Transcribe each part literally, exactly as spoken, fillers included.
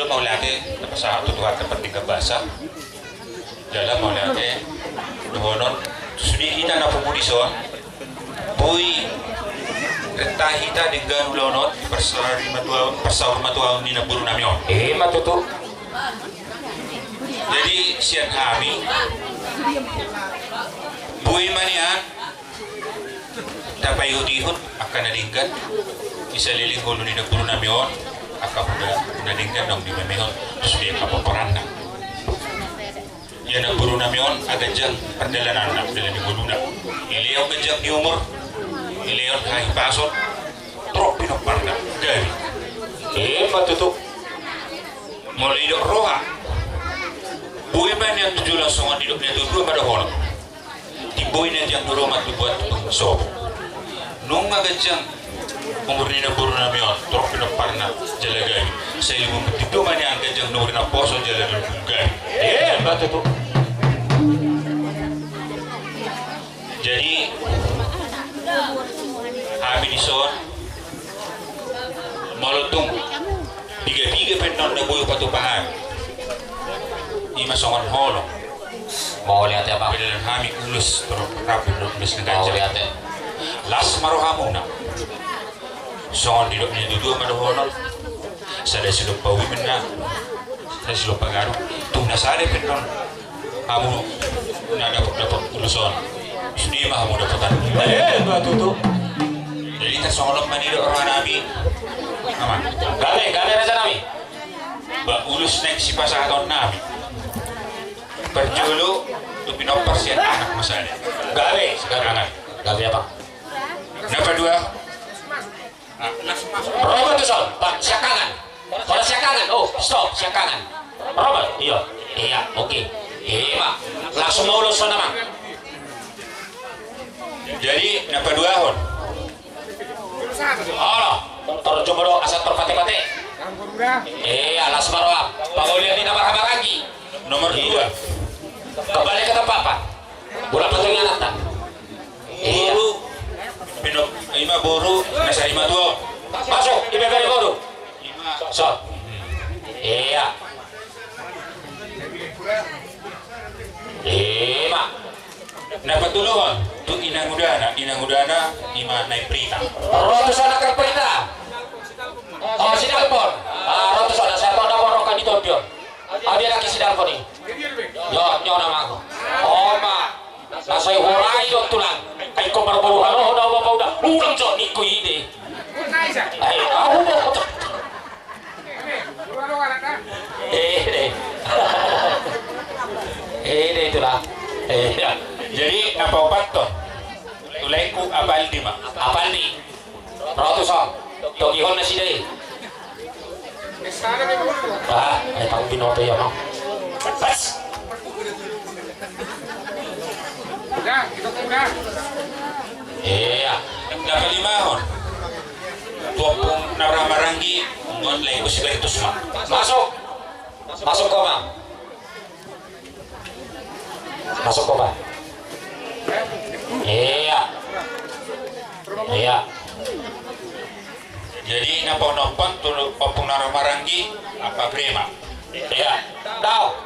Mauliate, tapasahat tu Tuhanta pardenggan basa. Jala mauliate dohonon, sude hita na pungu dison, boi renta hita denggan ulaon on, parsaur matuaon, parsaur matuaon ni namboru nami on. Ima tutu. Jadi sian hami, boi ma nian tapaihut-ihut angka na denggan di saleleng ngolu ni namboru nami on, angka poda na denggan naung binahenhon tu sude angka pomparanna. Ia namboru nami on aganjang pardalananna, pardalanan ni ngoluna. Dilehon ganjang ni umur, dilehon hahipason, torop pinomparna gabe. Ima tutu. Molo didok roha, boi ma nian tu joloan, songon didok ni natuatua ma dohonon. Timbo i na tiang ni roha ma tubuan tu panggung sopo. Nunga ganjang umur ni namboru nami on, torop pinomparna jala gabe. Sai lumobi timbo ma nian ganjang ni umur, naposo jala gabe. Ima tutu. Jadi hami dison, molo tung piga-piga pe annon na boi hupatupa hami, ima songon holong. Mauliate, Amang. Padalan hami ulos, torop rap dohot ulos na ganjang. Mauliate. Las ma rohamuna. Songon didok ni natuatua ma dohonon, sada silompa ubi ninna, sada silompa gadung. Tung na sada pe annon hamu na dapot-dapot ulos on, sude ma hamu dapotan. Ima tutu. Jadi tarsongon on ma nidok roha nami, Amang. Gabe, gabe, raja nami. Ba ulos naeng sipasahaton nami, parjolo tu pinompar sian anak ma sada. Gabe, gabe, Amang. Gabe, Amang. Na paduahon. Ro ma tuson, Pak, siangkangan. Holan siangkangan. Oh, stop, siangkangan. Ro ma, iya. Iya, oke. Ima. Langsung ma ulos on, Amang. Jadi na paduahon. Olo, torjumpa do asa torpate-pate. Iya, las ma roham. Pangaulian ni na marhahamaranggi. Nomor dua. Kembali ke tempat, Pak. Bola patung anakta. Iya. Boru, pinop, ima boru na sari matua. Masuk, ima bere boru. Ima. So. Iya. Ima. Na patoluhon tu inangudana, inangudana ima Naiprita. Ro tuson angka Prita. Oh, si Dalpon. Ah, ro tuson, siapa nama roka di tondion. Abi anak si Dalpon i. Yo, nyo nama aku. Oh, ma. Na sai horai do tulang. Ai ko marboru halo ho da bapa uda. Ulang jo ni ko ide. Ai, au do. Eh, deh. Eh, deh, tulang. Eh, ya. Jadi na paopathon, tulangku Apaldi ma. Apaldi. Ro tuson. Togihon nasida i. Ah, ai tau binoto ya, Mang. Pas. Iya. Na palimahon. Tu ompung na marhahamaranggi, ngon Lae Sibertus ma. Masuk. Masuk ko, Mang. Masuk ko, Pak. Iya. Iya. Jadi na paonomhon tu ompung na marhahamaranggi, apa Brema? Iya. Dao.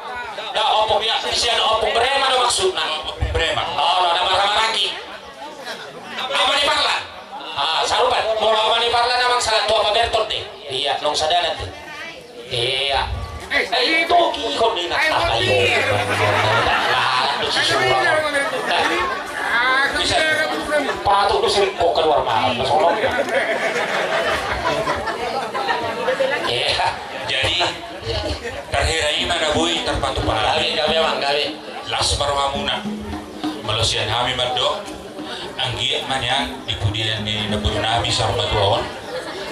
Dao, ompung, iya, sian ompung Brema do maksudna. Ompung Brema. Oh, na marhahamaranggi. Ama ni Parlan. Ah, sarupa. Molo ama ni Parlan, Amang, sada tu apa Berton de. Iya, nang sada nanti. Iya. Eh, itu kikon ni nak apa yo? Lalat tu si Sulang. Bisa. Patut tu sering kok keluar malam, sono. Iya. Jadi, tarhira ima na boi tarpatupa. Gabe, gabe, Amang, gabe. Las ma rohamuna. Molo sian hami mandok, anggiat ma nian di pudian ni namboru nami saur matua on,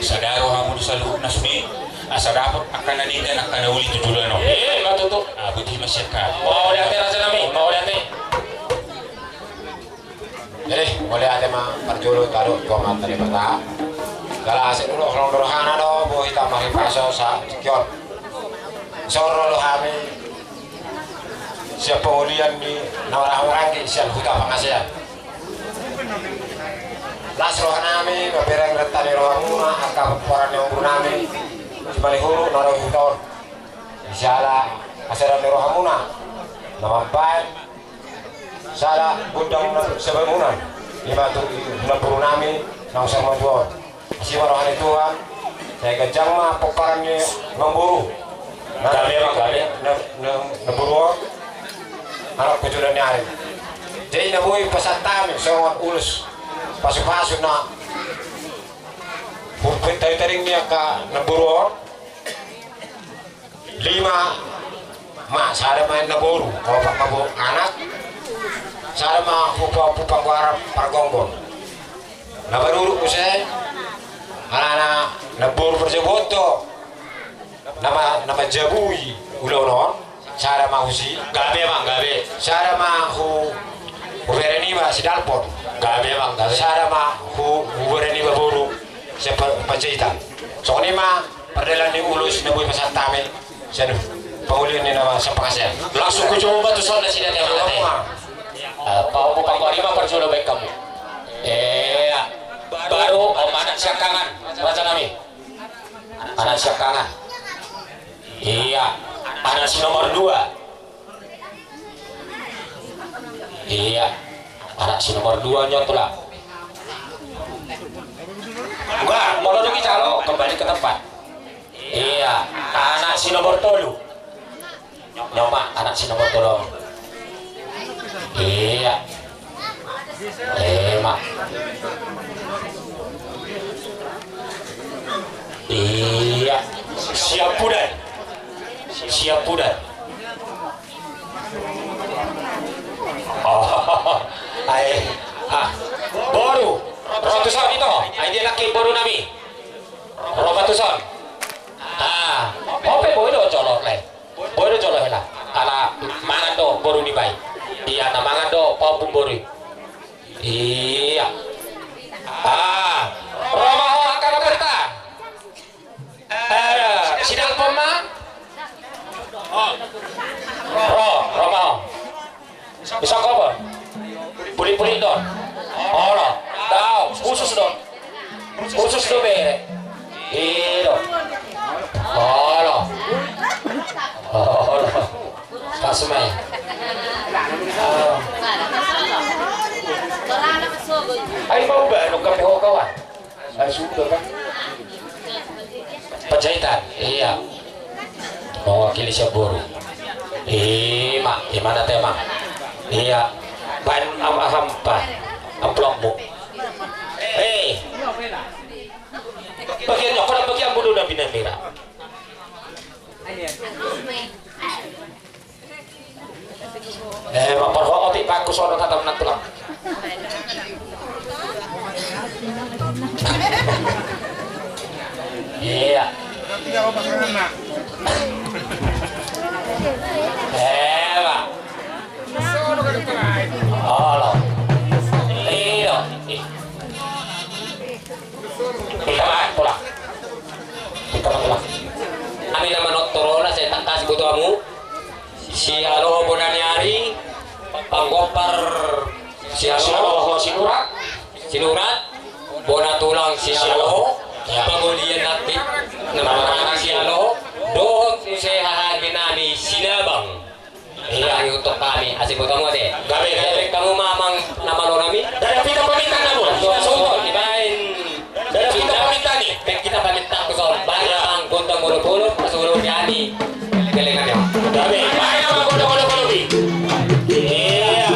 sada rohamuna saluhutna sude, asa dapot angka na denggan, angka na uli tu joloan on. Eh, ima tutu. Ah, boti ma sian hami. Mauliate raja nami, mauliate. Jadi, mauliate ma parjolo tadok tu Amanta Debata. Jala asa dulu holong ni rohana do, boi hita marhahipason sahat tingki on. Soro do hami sian pangaulian ni na marhahamaranggi sian Huta Pangasean. Las roha nami, mamereng renta ni rohamuna, angka pomparan ni ompu nami, simalihuruk na ro di huta on. Siala hasadaon ni rohamuna na mambaen sada gondang na sabangunan, ima tu namboru nami naung saur matua on. Asi ma roha ni Tuhan, sai ganjang ma pomparan ni namboru. Gabe ma, gabe. Na, na, namboru on, anak kujulan ni ari. Jadi na boi pasahat hami songon ulos pasupasu na hupet tadi tadi ni angka namboru on. Lima ma, sada ma naboru, opat ma bo anak, sada ma hupa, hupa goaran pargonggon. Na paruruk muse, alana namboru parjabu on do na ma, na manjabui ulaon on. Sada ma husi. Gabe ma, gabe. Sada ma hu, hubere niba si Dalpon. Gabe ma, gabe. Sada ma hu, hubere niba boru si Pa, Panjaitan. Songon i ma pardalanan ni ulos na boi pasahat hami. Sian pangoli ni nama sampang asean. Langsung hujaha ma tu son nasida te, amang ate. Eh, pahompu panggoari ma parjolo baen hamu. Ea. Baru, om, anak siangkangan, raja nami. Anak siangkangan. Ia. Anak si nomor dua. Ia. Anak si nomor dua nyo, Tulang. Wah, molo dung i jalo, kembali ke tempat. Ia. Anak si nomor tolu. Nyo ma, anak si nomor tolu. Ia. Ema. Ia. Siap pudan. Siap pudan. Oh, ai. Ah. Boru. Ro tu son ito. Ai dia laki boru nami. Ro ma tu son. Ah. Ope boi do jolo le. Boi do jolo hela. Ala mangan do boru niba i. Ia, na mangan do pahompu boru i. Ia. Ah. Ro ma ho angka na berta. Eh, si Dalpon ma. Ro, ro ma ho. Bisa kobo. Puli-puli do. Olo. Dao, khusus do. Khusus do bere. Ido. Olo. Olo. Pas ma i. Ai, mau ba, nungka pe ho kawan. Ai, sudah, Pak. Panjaitan, ia. Mewakili sian boru. Ima, ima na te, Mang. Ia. Baen am, aham pa. Amplopmu. Eh. Bagian nyo, kodang bagian boru na binamira. Eh, ma parho otik baku sono tatam nang tulang. Ia. Eh, ma. Olo. Io. Ih. Hita ma tulang. Hita ma tulang. Hami na manortor on, sai tangkas diboto hamu. Sialoho bona ni ari, panggompar sialoho, sialoho sinurat. Sinurat, bona tulang sialoho. Ia. Pangolian na pit, na marhaha sialoho. Dohot muse haha nami Sinabang. Ia. Alai untuk hami, asi boto hamu ate. Gabe, gabe. Hamu ma amang na malo nami. Ndada hita pamit, amang. Ndada hita pamit, amang. Baen. Ndada hita pamit, amang. Baen hita pamit tu son. Baen amang gondang bolok-bolok, pasuluk hami. Kelengan ya. Gabe. Baen amang gondang bolok-bolok i. Ia.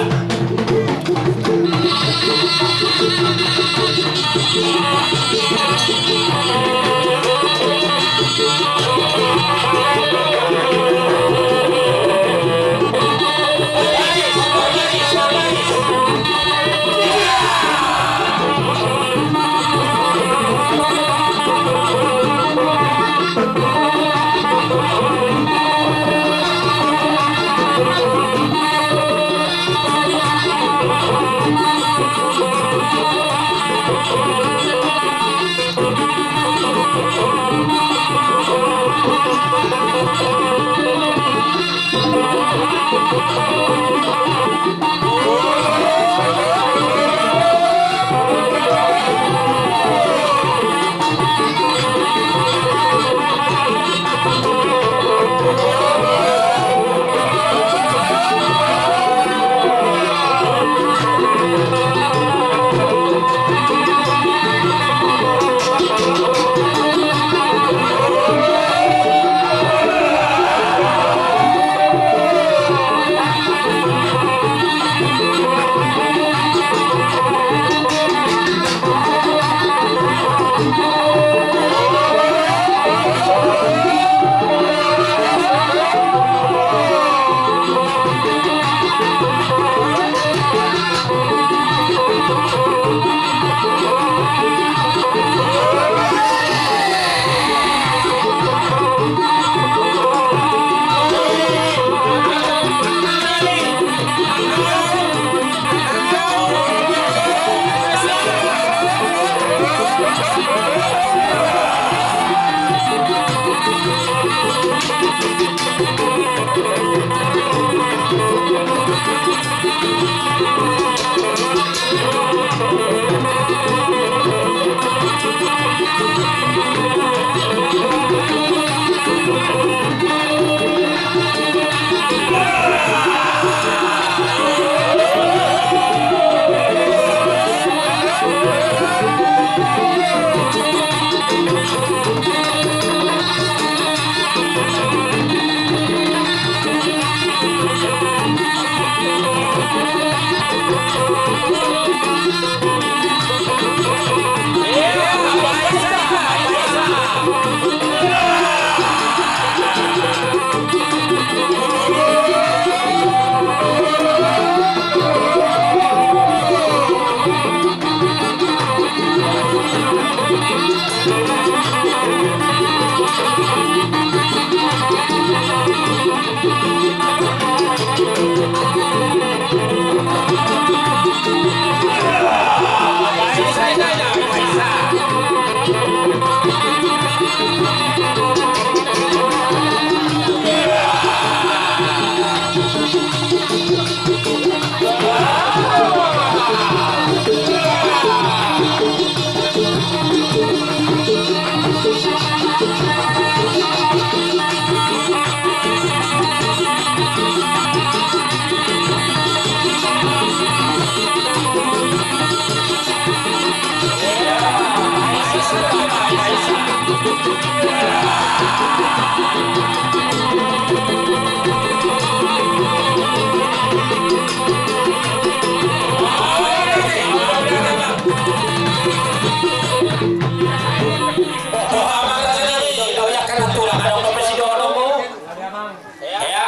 Iya.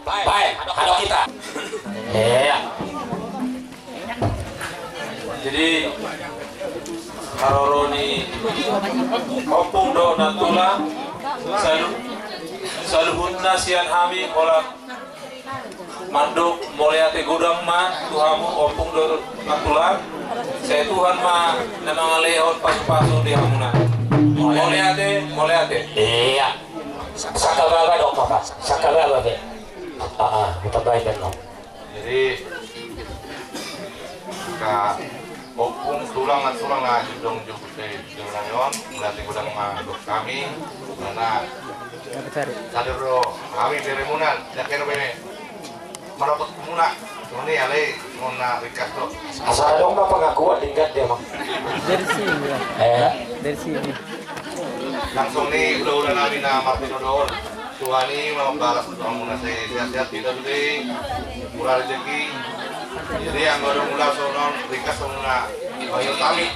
Baik, halo kita. Iya. Jadi, haroro ni ompung dohot nantulang, salu-, saluhutna sian hami, holan mandok mauliate godang ma tu hamu ompung dohot nantulang. Sai Tuhan ma na mangalehon pasupasu di hamuna. Mauliate, mauliate. Iya. Sa-, sangkababa do, Bapak. Sangkababa be. Ah, ah, ditambai be, no. Jadi, angka ompung, tulang, nantulang na adong di jolo ni on, mauliate godang ma di hami, karena sadar do hami beremuna, jala be manopot muna, songon i alai songon na ringkas do. Asa adong ma pangakuan denggan dia, Bang. Dari sini, ya. Eh? Dari sini. Langsung ni ulaula nami na martinodohon. Tuhan i mambalas tu hamuna, sai sehat-sehat hita sude, murah rezeki. Jadi anggo adong ulaon songon on, ringkas hamuna, ayo kami.